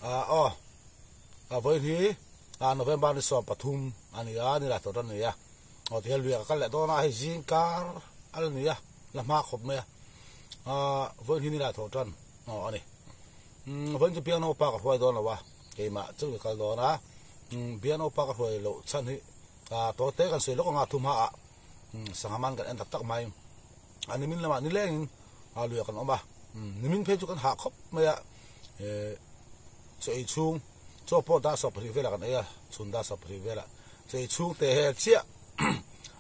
Aw vawiin hi November ni 13 a ni a, ni la tawh tan a ni a. Aw tihian lui ah ka kal leh dawn a, hei zing kar a la ni a, la hma khawp mai a. Vawiin hi ni la tawh tan aw a ni. Vawiin chu piano pa ka hruai dawn lo a, keimah chu ka kal dawn a. Piano pa ka hruai loh chhan hi tawh te kan sawi lawk anga thu hmaah sangha man kan en tak tak mai. A nimin lamah nilengin lui ah kan awm a, nimin phei chu kan hah khawp mai a, chaw ei chhung chaw pawh dar 20 velah kan ei a, chhun dar 20 velah chaw ei chhung te hel chiah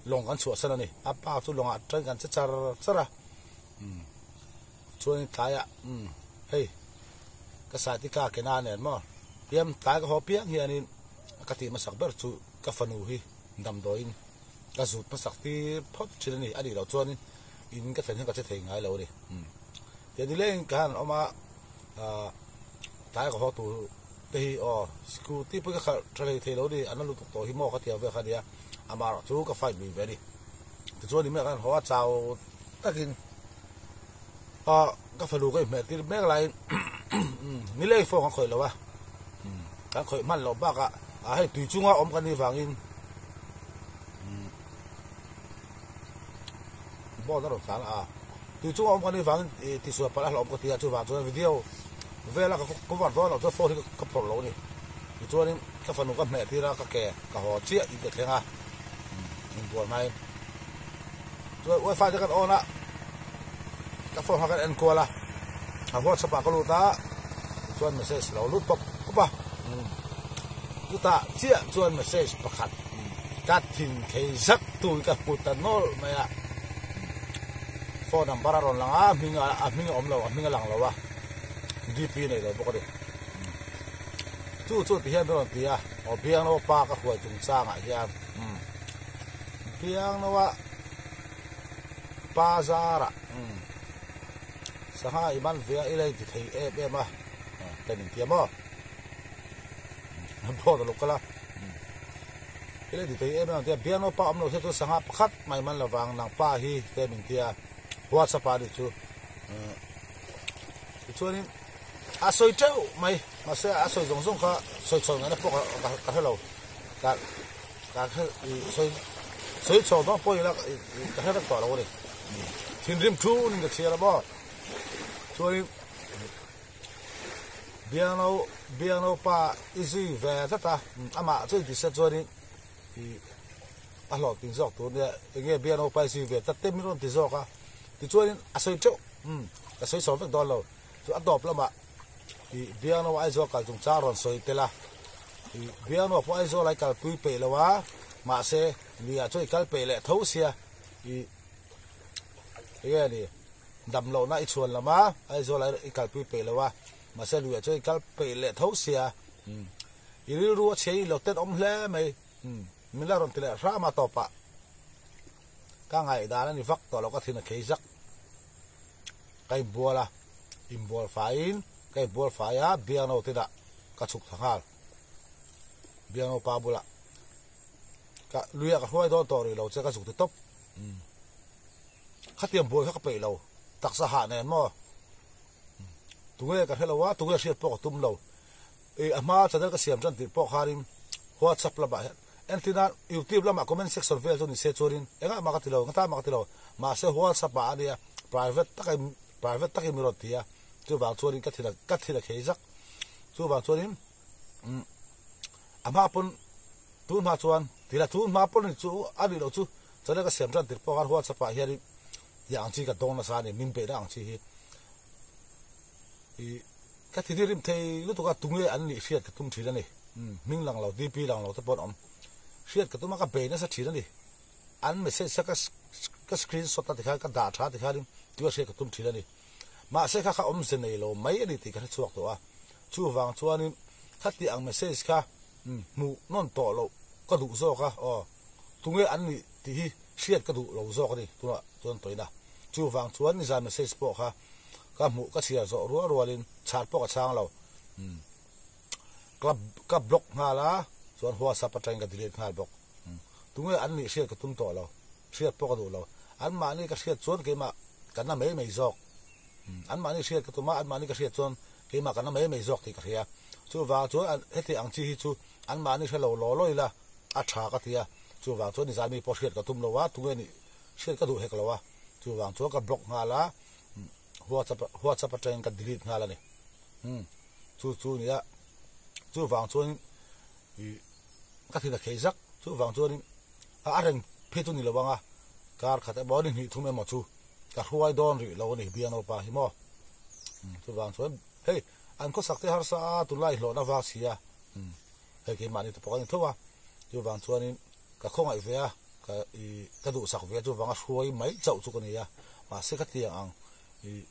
lawng kan chhuahsan a ni. A pa chu lawngah atangin kan che char char a, chuanin tlaiah hei ka satika kena nen maw piam tlai ka haw piang hianin ka tih hmasak ber chu ka fanu hi damdawiin ka zut hmasak tir phawt thin a ni. A nih loh chuanin in ka thlen hian ka che thei ngai lo a ni. Tiang nilengin ka han awm a, tlai ka haw tur te hi aw scooty pawh hi ka khalh tha hlei thei lo a ni, an la lutuk tawh hi maw ka ti ang vel kha a nia, amah chu ka fight lui ve a ni. Tichuan ni mek an haw a, chau takin ka fanu ka inhmeh tir mek laiin nileng phone kan khawih lo a, kan khawih hman loh bakah hei tui chunga awm kan nih vangin board a rawn tlan a, tui chunga awm kan nih vangin tihsual palh a hlauhawm ka ti a, chuvang chuan video vela ka cover dawn loh chuan phone hi ka phawrh lo a ni. Tichuanin ka fanu ka hmeh tir a, ka ke ka haw chiah in ka thleng a, inbual hmain chuan wifi te kan on a, ka phone kha kan en kual a, a whatsapp ah ka lut a, tichuan message lo lut pawp pawp a, chutah chiah chuan message pakhat ka thin thei zak tu hi ka hmu ta nawlh mai a, phone number a rawn lang a, hming a hming a awm lo a hming a lang lo a, dp nei lo bawk a ni. Chu chu ti hian min rawn ti a, aw Biangnoa pa ka hruai chungchangah hian Biangnoa pa zarah sangha i man ve a i la inti thei em em a, te min ti a maw? Board a lo kal a, i la inti thei em em a tia Biangnoa pa awm lo se chu sangha pakhat mai man lovang nang pa hi te min ti a, WhatsApp ah a nih chu. Tichuanin a sawi teuh mai, mahse a sawi zawng zawng kha sawi chhawn ngaihna pawh ka ka hre lo. Ka ka hre sawi sawi chhawn dawn pawh ila ka hre vek tawh lo a ni. Thinrim thunin ka chhiar a maw. Chuanin Biangno Biangno pa i zui ve tlat a, amah chu inti se chuanin ih a hlawhtling zawk tur nia enge Biangno pa i zui ve tlat te min rawn ti zawk a. Tichuanin a sawi teuh. Umm, ka sawi chho vek dawn lo. Chu a tawp lamah ih Biangnoa Aizawl kal chungchang rawn sawi tel a. Ih Biangnoa pawh Aizawl ai kalpui peih lo a, mahse luiah chuan i kal peih leh tho sia. Ih enge ni dam lohna i chhuan lam a, Aizawl ai i kalpui peih lo a, mahse luiah chuan i kal peih leh tho sia. Umm, i rilru a chhe i lo tenawm hle mai. Umm, min la rawn ti leh hram a tawpah. Ka ngaihdan a ni vak tawh lo ka thin a khei zak. Ka inbual a, inbual faiin ka inbual fai a, Biangno tinah ka chhuk thla nghal. Biangno pa bulah ka luiah ka hruai dawn tawh rih lo che ka zuk ti tawp. Khatiang buai kha ka peih lo, taksa hah nen maw. Tunge ka hre lo a, tunge hriat pawh ka tum lo. A hma channel ka siam tan tih pawh khanin WhatsApp lamah hian Entirna, YouTube lamah comment section vel chu ni se chuanin engah mah ka ti lo, engatan mah ka ti lo. Mahse WhatsApp ah a nia, private takin private takin min rawn ti a, chuvang chuanin ka thil ka thil a khei zak. Chuvang chuanin umm a hma pawn tun hma chuan ti la tun hma pawn chu a nih loh chu channel ka siam tan tir pawh khan WhatsApp ah hianin tih ang chi ka dawng nasa a ni, min beihna ang chi hi. Ih ka thi rim thei lutuk a tunge an nih hriat ka tum thin a ni hming lang lo DP lang lo te pawh an awm hriat ka tum a ka bei nasa thin a ni an message kha ka ka screenshot a tikhan ka dah tha tikhanin tua hriat ka tum thin a ni mahse kha kha awmze nei lo mai a ni tih ka hre chhuak tawh a chuvang chuanin khati ang message kha hmuh nawn tawh loh ka duh zawk a aw tunge an nih tih hi hriat ka duh lo zawk a ni tunah chuan tawina chuvang chuan nizan message pawh kha ka hmuh ka chhiar zawh rual rualin chhar pawh ka chhang lo umm ka ka block nghal a chuan whatsapp atangin ka delete nghal bawk umm tunge an nih hriat ka tum tawh lo hriat pawh ka duh lo an mahni ka hriat chuan keimah ka na mai mai zawk umm an mahni hriat ka tum a an mahni ka hriat chuan. Keimah ka na mai mai zawk tih ka hria. Chuvang chuan heti ang chi hi chu anmahni hre lo law law ila a tha ka ti a. Chuvang chuan nizan mi pawh hriat ka tum lo a, tunge nih hriat ka duh hek lo a. Chuvang chuan ka block nghal a, whatsapp whatsapp atangin ka delete nghal a ni. Umm chu chu nia chuvang chuan ih ka thin a khei zak. Chuvang chuanin a reng phei chu ni lo ang a, kar khat emaw ni hnih thum emaw chu ka hruai dawn rih lo a ni Bianopa hi maw. Chuvang chuan hei an khawsak te harsa a tunlai hlawhna vak si a, hei keimahni te pawh ka ni tho a, chuvang chuanin ka khawngaih ve a, ka ih ka duhsak ve a chuvanga hruai mai chauh chu ka ni a, mahse ka tiang ang ih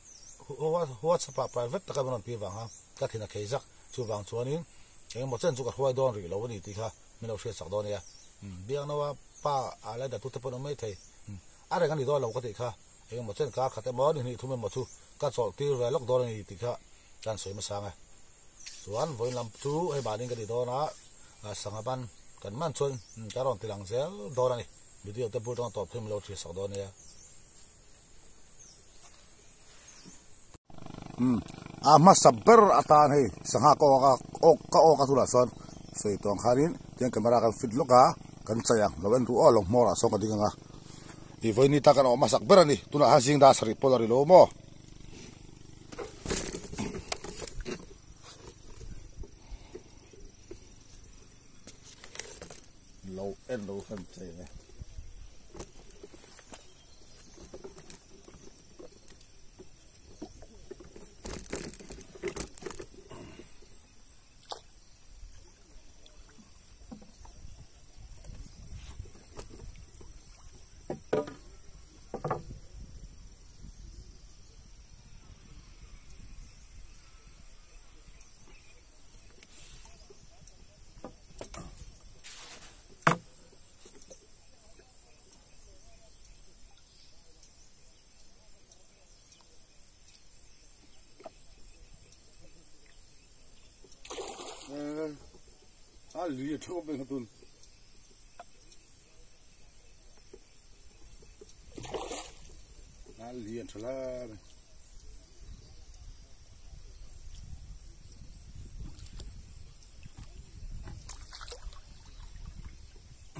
WhatsApp ah private taka min rawn ti vang a ka thin a khei zak, chuvang chuanin engemaw chen chu ka hruai dawn rih lo a ni tih kha. Min lo hriat sak dawn nia. Biaknaua pa a lai datu te pawh an awm mai thei. A reng a ni dawn lo ka tih kha. Engemaw chen kar khat emaw ni hnih thum emaw chu ka chawlh tir ve lawk dawn a ni tih kha kan sawi hmasa ang e. Chuan vawiin lam chu hei mahni ka ti dawn a, sangha ban kan man chuan ka rawn ti lang zel dawn a ni. Video te bul tanga tawp thei min lo hriat sak dawn nia. A hmasa ber atan hei sangha ka awk a awk ka awk a tunah chuan sawi tawng khanin tiang camera kan fit lawk a kan chei ang lo en duh aw lo hmawr ah sawn ka ding ang a ih vawiin ta kan awh hmasak ber a ni tunah hian zing dar sarih pawh la ri lo maw. Lo en lo kan chei ang e. A lui a theuh mai kha tun. A lian tha lai mai.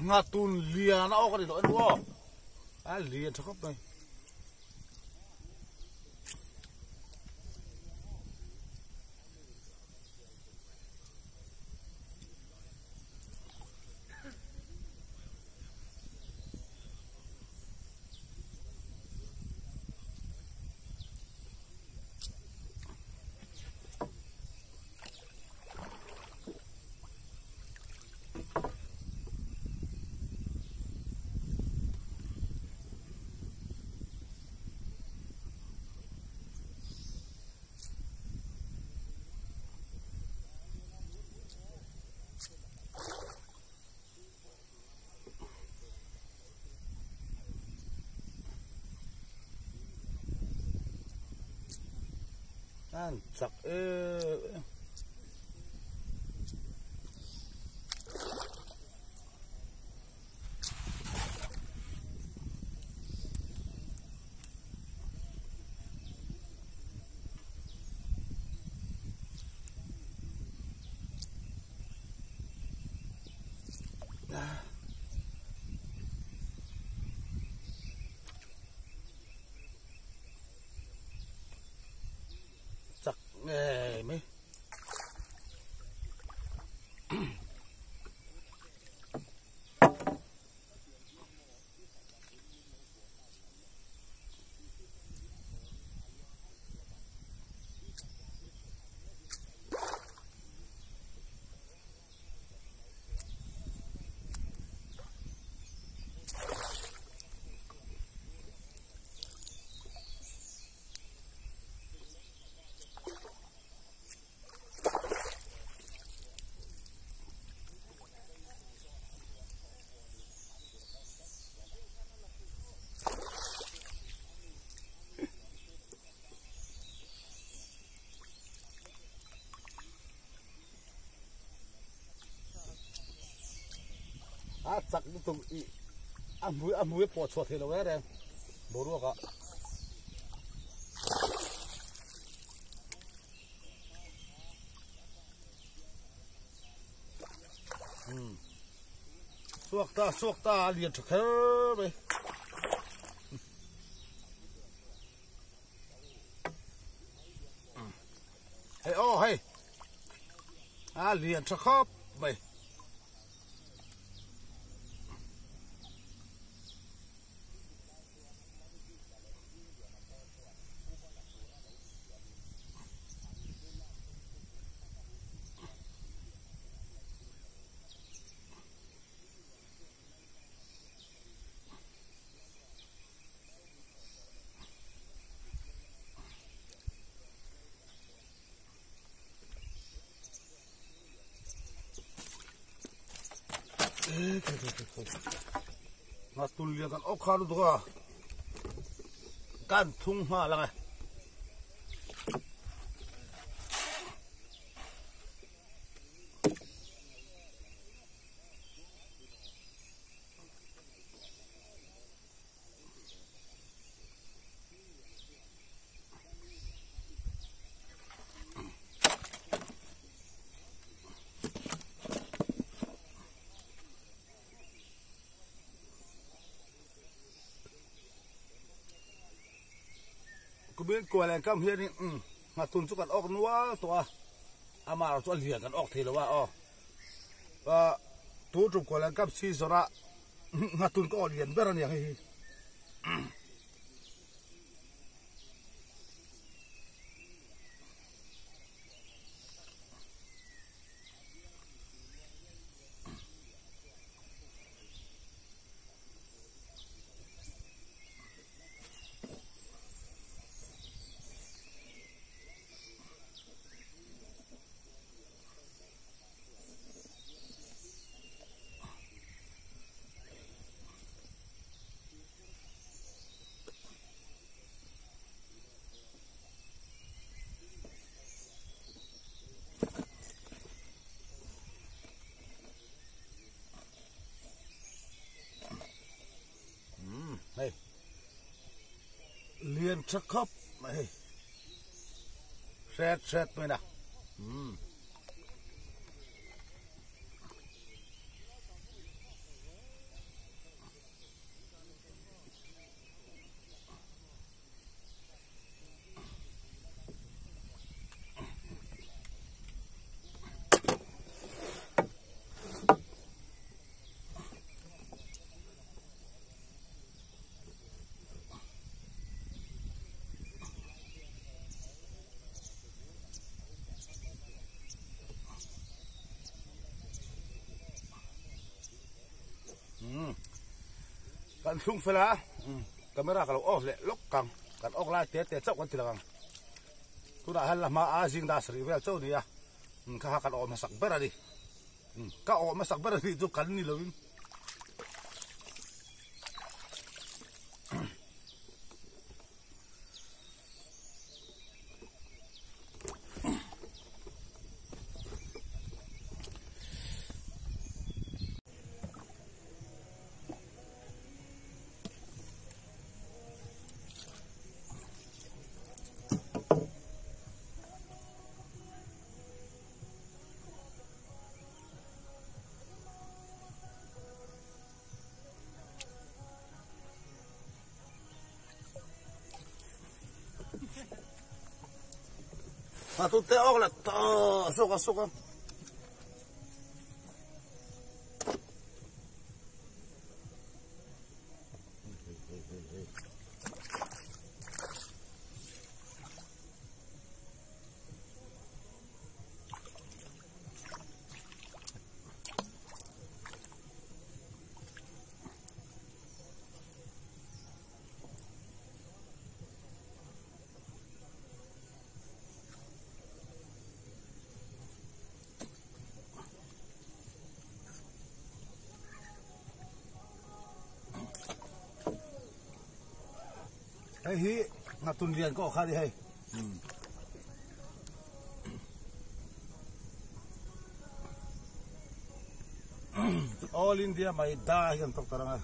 Nga tun lian a awk a ni tawh emaw aw. A lian tha khawp mai. An chak em em. Chak ngei mai. A chak lutuk i a hmui a hmui a pawh chhuah theih loh reng reng boruak ah. Chhuak ta chhuak ta a lian tha kher mai. Hei aw hei a lian tha khawp mai. Ngatul lian kan awk kha lutuk a kan thung nghal ang e. Kumin kual eng kam hianin umm nghatun chu kan awk nual tawh a, amah erawh chu a lian kan awk thei lo a aw. Ahh tun tum kual eng kam season a nghatun ka awk lian ber a nia hei hi. Hei lian tha khawp mai hei hret hret mai na umm. Kan thlung fel a camera ka lo off leh lawk ang kan off lai te te chauh kan ti lang ang tunah hian la hma a zing dar sarih vel chauh a ni a kha kha kan awh hmasak ber a ni. Ka awh hmasak ber a nih chu kan ni lovin. A tu te awk la ta sawk a sawk a. Hei hi ngatun lian ka awk kha a ni hei. All India mai da hi kan tawk ta rang a.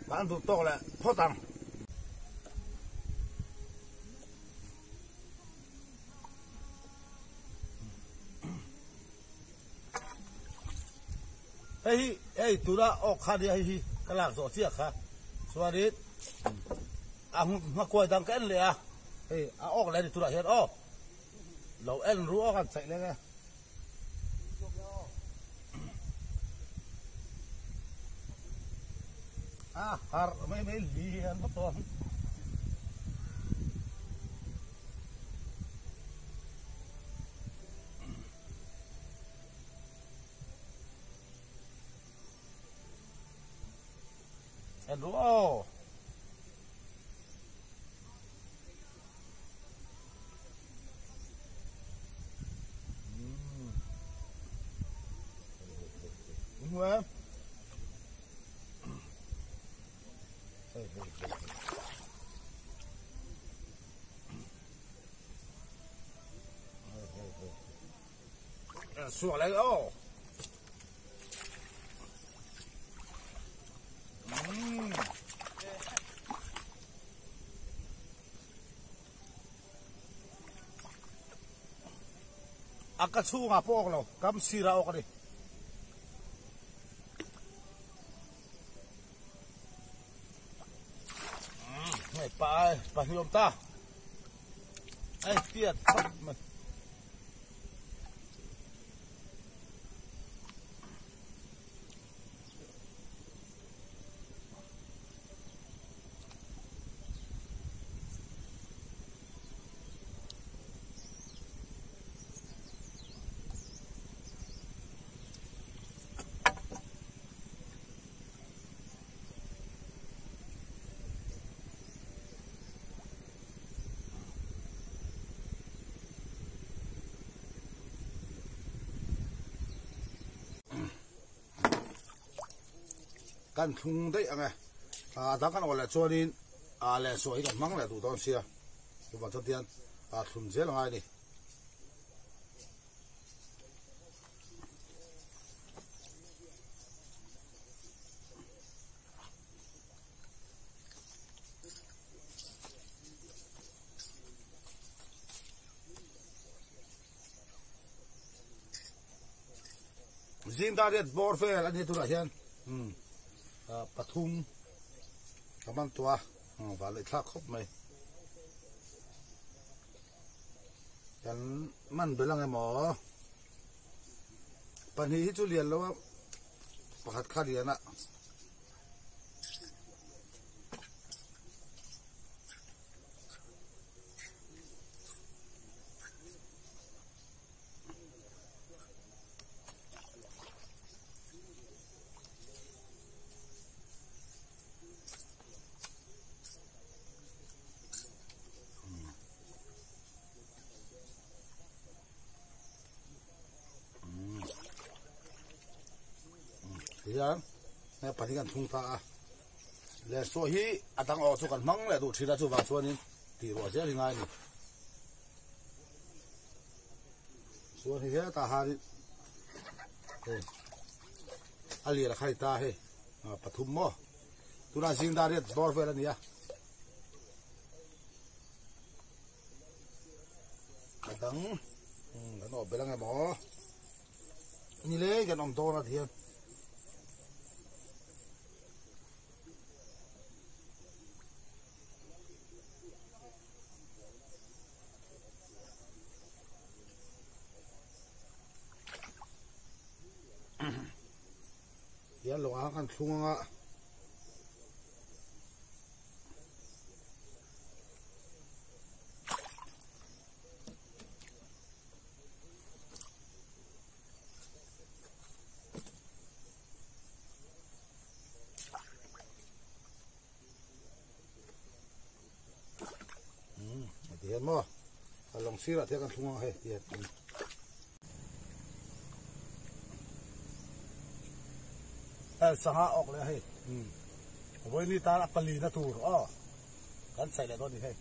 Kan duh tawk leh phawt ang. Hei hi hei tuna awk kha nia hei hi ka lak zawh chiah kha chuanin a nghakuai dang ka en leh a hei a awk leh a ni tunah hian aw lo en ru awk an chaih leng e. A har mai mai lian vak tawh ang. En ru aw. Suak leh aw. A ka chhungah pawh awk lo, kam sirah awk a ni. Hei pa pa hniawm ta. Ei tiat khawp mai. Kan thlung daih ang e. A dang kan awh leh chuanin a leh suah hi kan hmang leh duh dawn sia. Chuvang chuan tian a thlun zel angai a ni. Zing dar riat bawr vel a ni tunah hian pathum ka man tawh a van leh thlak khawp mai kan man belh ang emaw pahnih hi chu lian lo a pakhat kha lian a. Hian hei pahnih kan thung ta a leh saw hi a dang awh chu kan hmang leh duh thin a chuvang chuanin tih ruah zel hi ngai a ni. Chuan hei hetah hianin hei a lian a khai ta hei pathum maw tunah zing dar riat bawr vel a ni a a dang kan awh belh ang emaw nileng kan awm dawn a ti hian. Hian lawngah khan thlung anga ti hian maw a lawng sirah te kan thlung ang hei ti hian hei sangha awk leh hei vawiin tan a pali na tur aw kan chhaih leh dawn a ni hei.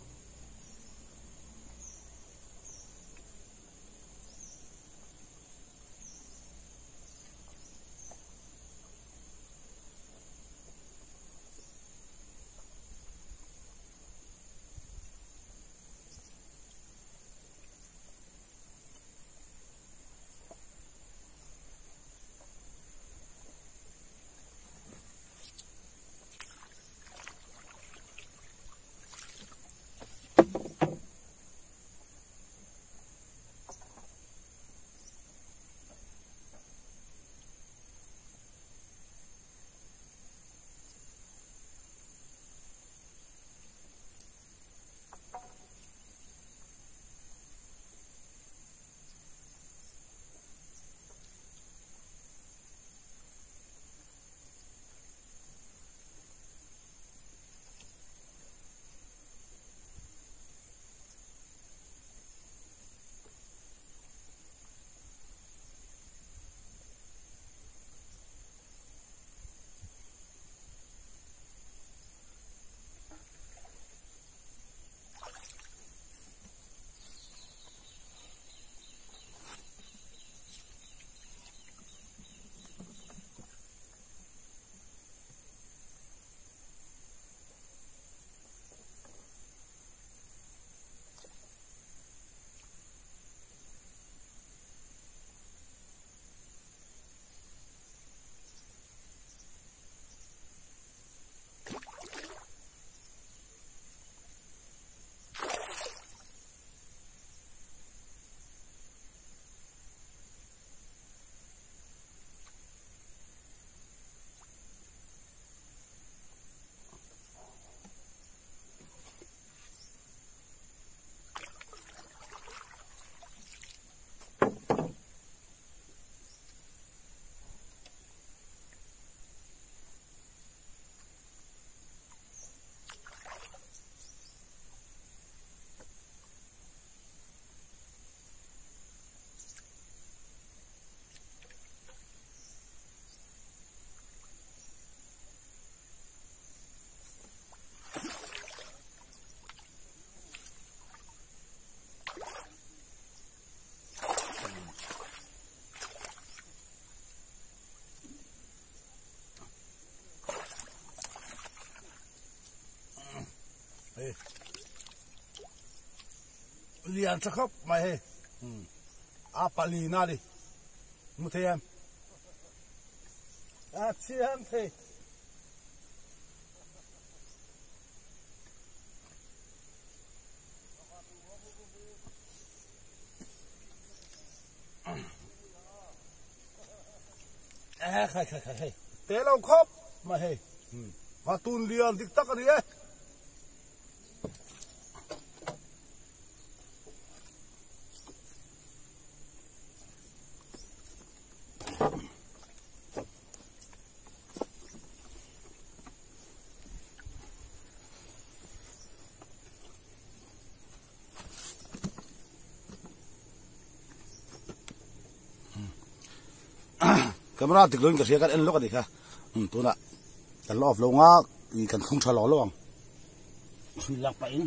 Hei lian tha khawp mai hei a pali na ni hmu thei em a chiang thei. Eh khai khai khai hei te lo khawp mai hei va tun lian dik tak a ni e. Camera dik loin ka hria kan en lawk a ni kha tunah kan la off lo nga ih kan thlung tha lo lo ang chhui lak pahin.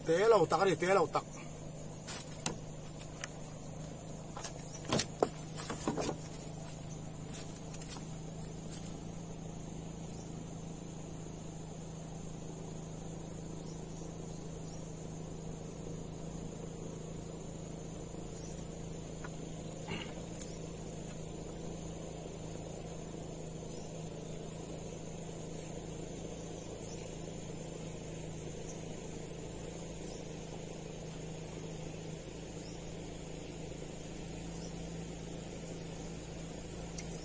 Te lo tak a ni te lo tak.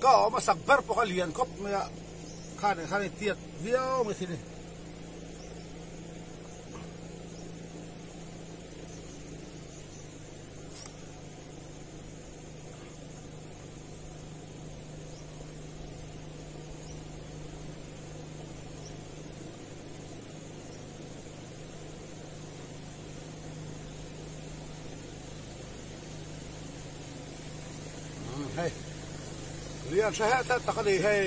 Ka awm a sak ber pawh kha lian khawp mai a khan ah khan a tiat viau mai thil hi. Hei lian hre heh tak a ni hei.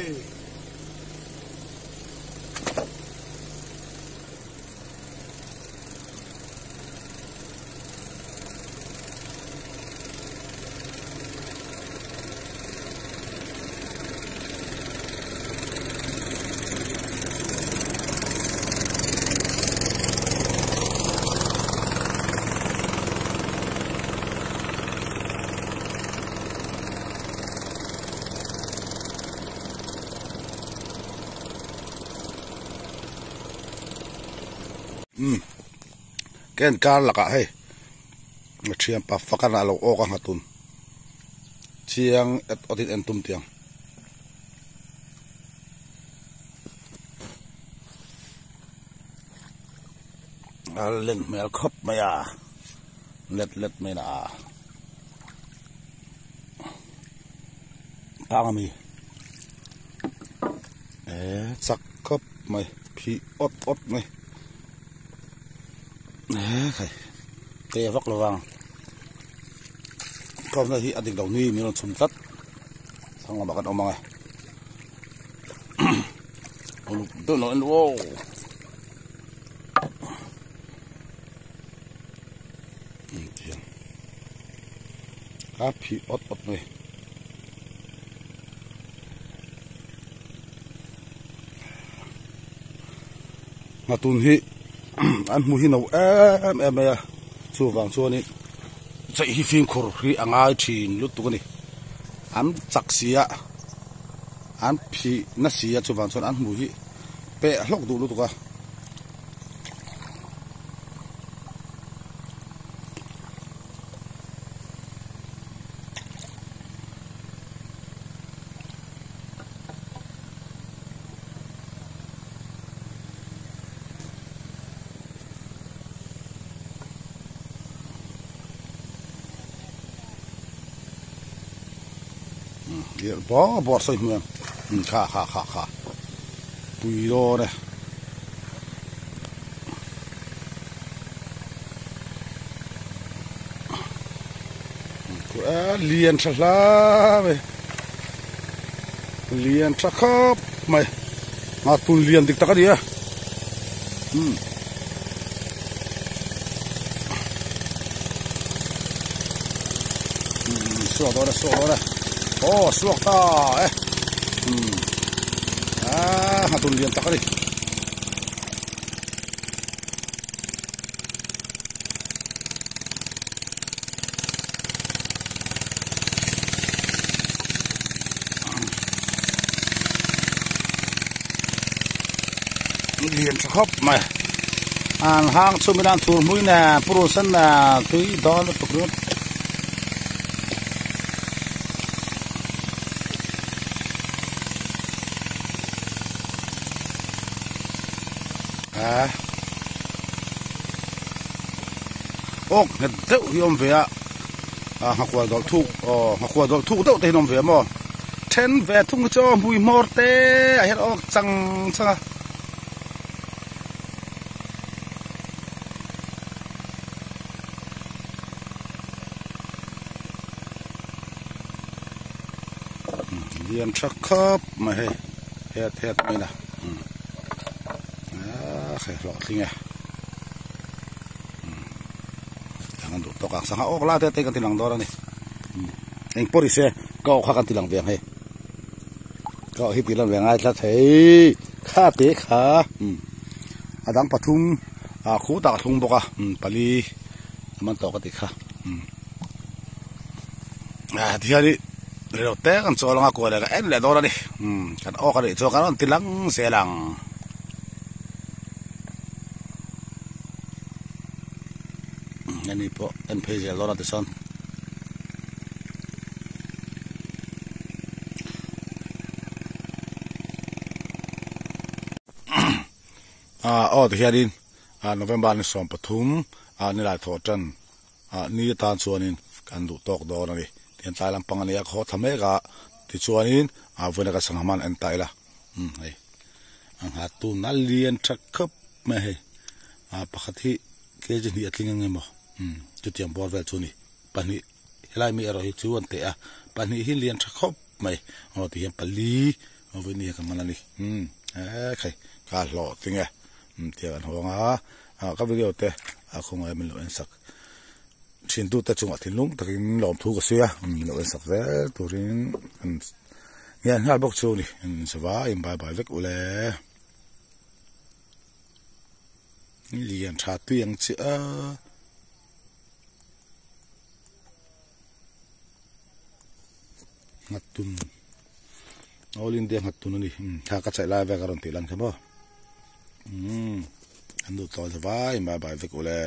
Umm ken kar lakah hei a thianpa fakana a lo awk a nghatun chiang et awt in en tum tiang. A len hmel khawp mai a let let mai na a tang ami eh chak khawp mai phih awt awt mai eh khai te vak lo vang kawmna hi a dik lo ni min rawn chhun tlat thlang lamah kan awm ang e uluk deuh lo en aw a phih awt awt mai. Nghatun hi an hmu hi no em em mai a chuvang chuanin chei hi fimkhur hi a ngai thin lutuk a ni an chak si a an phih na si a chuvang chuan an hmu hi peh hlawk duh lutuk a. Bawr bawr sawi hmuh em kha kha kha kha pui dawn e. Lian tha hla mai. Lian tha khawp mai nghatun lian dik tak a ni a umm suak dawn e suak dawn e aw suak ta e umm aaa nghatun lian tak a ni. Lian tha khawp mai an hang chhum in an thur hmui nen purun sen nen tui dawn lutuk ringawt. Awk nghet deuh hi a awm ve a ah nghakual dawlh thuk aw nghakual dawlh thuk deuh te hi an awm ve a maw then ve thung hi chu aw hmui hmawr te ah hian awk chang chang a. Lian tha khawp mai hei het het mai la aaa hei hlawhtling e ang an duh tawk ang sangha awk lai te te kan ti lang dawn a ni eng pawh ni se ka awk kha kan ti lang ve ang hei ka awk hi ti lang ve ngai tlat hei kha te kha a dang pathum ah khutah a thlung bawk a pali a man tawh ka tih kha. Ah tihian ih rilo te kan chawl anga kual leh ka en leh dawn a ni umm kan awk a nih chuan kan rawn ti lang zel ang. Hemi pawh en phei zel dawn a tichuan ah aw tihianin ah November ni 13 ah nilai thawh tan. Ah ni atan chuanin kan duh tawk dawn a ni. Tihian tlai lampang a nia ka haw thla mek a, tichuanin ah vawiin a ka sangha hman en ta ila umm hei a nghat tun a lian tha khawp mai a hei ah pakhat hi kg hnih a tling ang emaw umm chutiang bawr vel chu a ni pahnih helai mi erawh hi chu an teh a pahnih hi lian tha khawp mai aw tihian pali vawiin ni hian ka hman a ni umm ekhei ka hlawh tinge umm tiang an hawng a ah ka video te a khawngaih min lo en sak. Thiantute chungah thinlung takin lawmthu ka sawi a, min lo ensak zel turin an ngian nghal bawk chu a ni. Insavaiin bye bye vek ule. Lian tha tui ang che a. Nghatun All India nghatun a ni. Kha ka chhaih lai vel ka rawn tih lan kha maw. An duh tawh zavaiin bye bye vek ule.